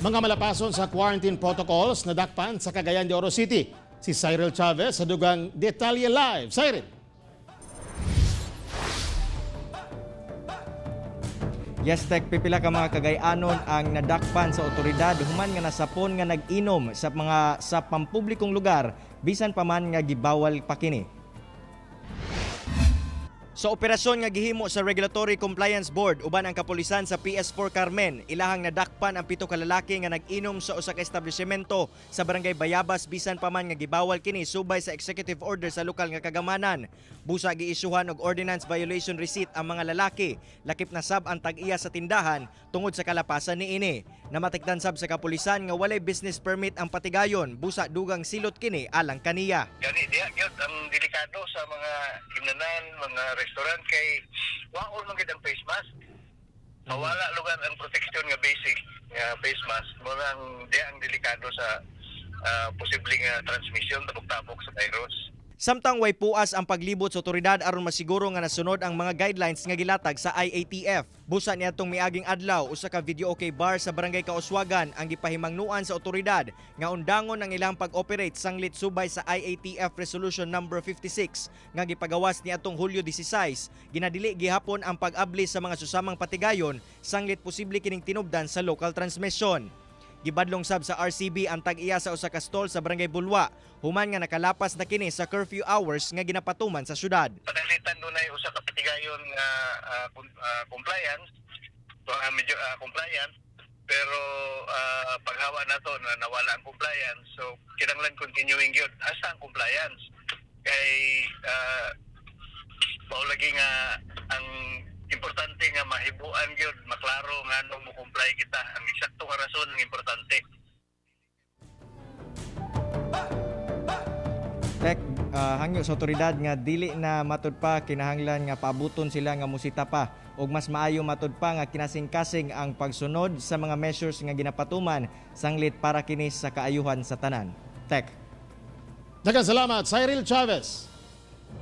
Mga malapason sa quarantine protocols nadakpan sa Cagayan de Oro City. Si Cyril Chavez sa dugang detalye live. Cyril. Yes, Tek, pipila ka mga Kagayanon ang nadakpan sa otoridad human nga nasapon nga nag-inom sa mga sa pampublikong lugar bisan pa man nga gibawal pa kini. Sa operasyon nga gihimo sa Regulatory Compliance Board uban ang kapulisan sa PS4 Carmen, ilahang nadakpan ang 7 ka lalaki nga nag-inom sa usa ka establishmento sa Barangay Bayabas bisan pa man nga gibawal kini subay sa executive order sa lokal nga kagamanan. Busa giisyuhan og ordinance violation receipt ang mga lalaki, lakip na sab ang tag-iya sa tindahan tungod sa kalapasan niini. Namatikdan sab sa kapulisan nga walay business permit ang patigayon, busa dugang silot kini alang kaniya. Gani diha gyud ang delikado sa mga gimnanan, mga restaurant kay waon man gyud ang face mask. Mawala lugar ang protection nga basic nga face mask. Mo nang diha ang delikado sa posible nga transmission, tabok-tabok sa virus. Samtang way puas ang paglibot sa otoridad aron masiguro nga nasunod ang mga guidelines nga gilatag sa IATF. Busa niadtong miaging adlaw, usa ka video okay bar sa Barangay Kauswagan ang gipahimangnuan sa otoridad nga undangon ang ilang pag-operate sanglit subay sa IATF Resolution number 56 nga gipagawas niadtong Hulyo 16. Ginadili gihapon ang pag-abli sa mga susamang patigayon sanglit posible kining tinubdan sa local transmission. Gibadlong sab sa RCB ang tag-iya sa usa ka stall sa Barangay Bulwa, human nga nakalapas na kini sa curfew hours nga ginapatuman sa syudad. Pananglitan dunay usa ka patigayon nga compliance, so, medyo compliant, pero paghawa nato na nawala ang compliance, so kinahanglan continuing gyud asa ang compliance kay mao lagi nga ang importante nga mahibuan gyud, maklaro nga nung mo comply kita, ang eksakto nga rason ang importante. Tek, hangyo sa otoridad nga dili na matud pa kinahanglan nga paabuton sila nga musita pa og mas maayo matud pa nga kinasingkasing ang pagsunod sa mga measures nga ginapatuman sanglit para kini sa kaayuhan sa tanan. Tek. Daghang salamat, Cyril Chavez.